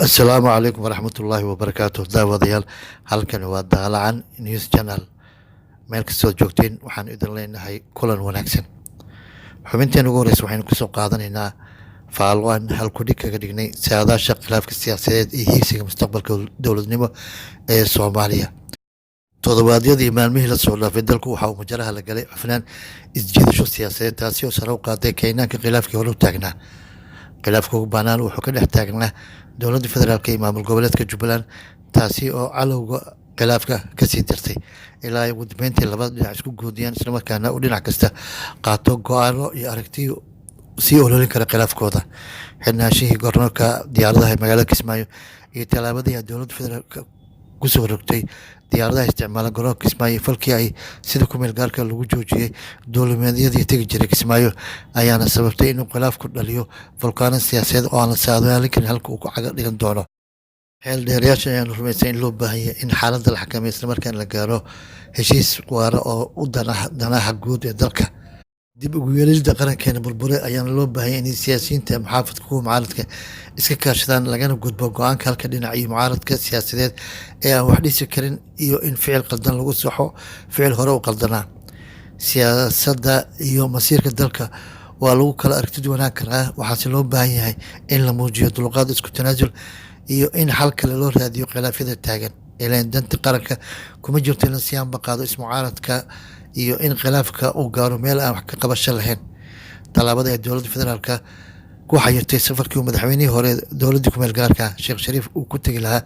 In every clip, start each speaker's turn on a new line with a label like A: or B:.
A: Asalaamu calaykum waraxmatullaahi wabarakaatu. Daawadayaal, halkani waa Daalacan News Channel. Meel kastood joogteen, waxaan idin leenahay kulan wanaagsan. Xubinteen ugu horeysa waxaynu kusoo qaadanaynaa faallo aan halkudhig kaga dhignay saadaasha khilaafka siyaasadeed iyo hiigsiga mustaqbalka dowladnimo ee Soomaaliya. Toddobaadyadii maalmihii lasoo dhaafay, dalku waxa uu majaraha la galay cufnaan isjiidasho siyaasadeed, taasi oo sare u qaaday keenaanka khilaafkii hore u taagnaa. Khilaafka ugu banaan wuxuu ka dhex taagnaa dowladda federaalka iyo maamul goboleedka Jubbaland, taasi oo calowga khilaafka kasii dartay ilaa ay ugu dambeyntii labada dhinac isku goodiyaan, islamarkaana uu dhinac kasta qaato go-aano iyo aragtiyo sii ololin kara khilaafkooda. Xirnaanshihii garoonka diyaaradaha ee magaalada Kismaayo iyo tallaabadii ay dowladda federaalka kusoo rogtay diyaaradaha isticmaala garoonka Kismaayo, falkii ay sida ku meel gaarka lagu joojiyey duulimeedyadii tegi jiray Kismaayo, ayaana sababtay inuu khilaafku dhaliyo volkaano siyaasadeed oo aan la saadaalin karin halka uu ku caga dhigan doono. Xeel dheerayaasha ayaanu rumaysan in loo baahan yahay in xaaladda la xakameeyo, islamarkaana la gaaro heshiis waara oo u danaha guud ee dalka. Dib ugu yeelida qarankeena burbure ayaana loo baahanya inay siyaasiyiinta muxaafadka, kuwa mucaaradka iska kaashadaan, lagana gudbo go-aanka halka dhinac iyo mucaaradka siyaasadeed ee aan wax dhisi karin, iyo in ficil qaldan lagu saxo ficil hore u qaldanaa. Siyaasadda iyo masiirka dalka waa lagu kala aragti duwanaan karaa, waxaase loo baahan yahay in la muujiyo dulqaad, isku tanaasul iyo in xal kale loo raadiyo khilaafyada taagan. Ilaan danta qaranka kuma jirto in la siyaanba qaado ismucaaradka iyo in khilaafka uu gaaro meel aan wax ka qabasho lahayn. Tallaabada ee dowladda federaalka ku xayirtay safarkii uu madaxweynihii hore dowladdii kumeel gaarka, Sheekh Shariif, uu ku tegi lahaa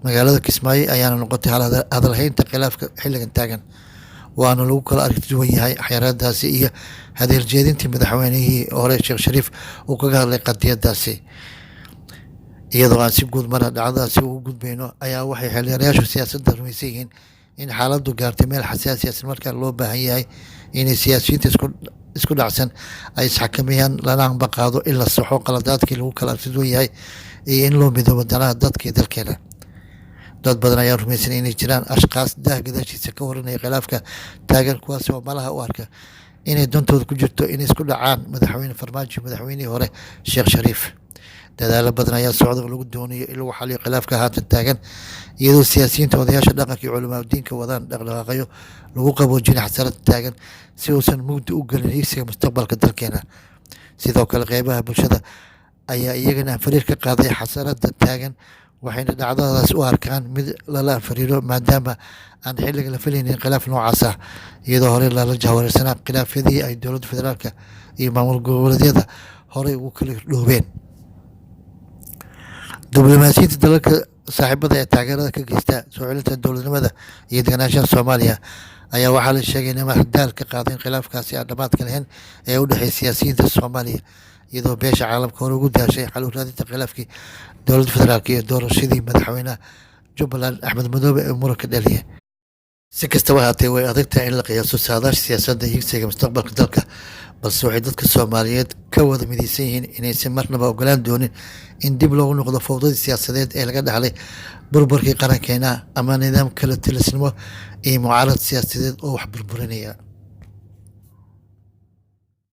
A: magaalada Kismaayo ayaana noqotay hadalhaynta khilaafka xilligan taagan, waana lagu kala aragti duwan yahay xayiraadaasi iyo hadeerjeedintii madaxweynihii hore Sheekh Shariif uu kaga hadlay qadiyadaasi. Iyadoo aan si guud mara dhacdadaasi ugu gudbayno, ayaa waxay xeeldeerayaashu siyaasadda rumaysan yihiin in xaaladdu gaartay meel xasaasi ah, islamarkaan loo baahan yahay inay siyaasiyiinta isku dhacsan ay isxakameeyaan, lana ambaqaado in la saxo qaladaadkii lagu kala aragti duwan yahay iyo in loo midoobo danaha dadka iyo dalkeena. Dad badan ayaa rumaysan inay jiraan ashqaas daah gadaashiisa ka waranaya khilaafka taagan, kuwaasi oo malaha u arka inay dantooda ku jirto inay isku dhacaan Madaxweyne Farmaajo, madaxweynihii hore Sheekh Shariif. Dadaalo badan ayaa socda oo lagu doonayo in lagu xaliyo khilaafka haatan taagan, iyadoo siyaasiyiinta, odayaasha dhaqanka iyo culamaa diinka wadaan dhaqdhaqaaqyo lagu qaboojinay xasarada taagan, si uusan mugdi u gelin hiigsiga mustaqbalka dalkeena. Sidoo kale, qeybaha bulshada ayaa iyagana fariir ka qaaday xasarada taagan, waxayna dhacdadaas u arkaan mid lala fariiro, maadaama aan xilliga la filaynin khilaaf noocaas ah, iyadoo horey lala jahwareersanaa khilaafyadii ay dowladda federaalka iyo maamul goboleedyada horey ugu kala dhoobeen. Diblomaasiyiinta dalalka saaxiibada ee taageerada ka geysta soo celinta dowladnimada iyo deganaanshaha Soomaaliya ayaa waxaa la sheegay inay madax ka qaadeen khilaafkaasi aan dhamaadka lahayn ee u dhexeeya siyaasiyiinta Soomaaliya, iyadoo beesha caalamka hore ugu daashay xal u raadinta khilaafkii dowladda federaalka iyo doorashadii madaxweynaha Jubbaland Axmed Madoobe ee muranka dhaliya. Si kastaba haatee, way adag tahay in la qiyaaso saadaasha siyaasadda higsiga mustaqbalka dalka, balse waxay dadka Soomaaliyeed ka wada mideysan yihiin inaysan marnaba ogolaan doonin in dib loogu noqdo fowdadii siyaasadeed ee laga dhaxlay burburkii qarankeena ama nidaam kala tilisnimo iyo mucaarad siyaasadeed oo wax burburinaya.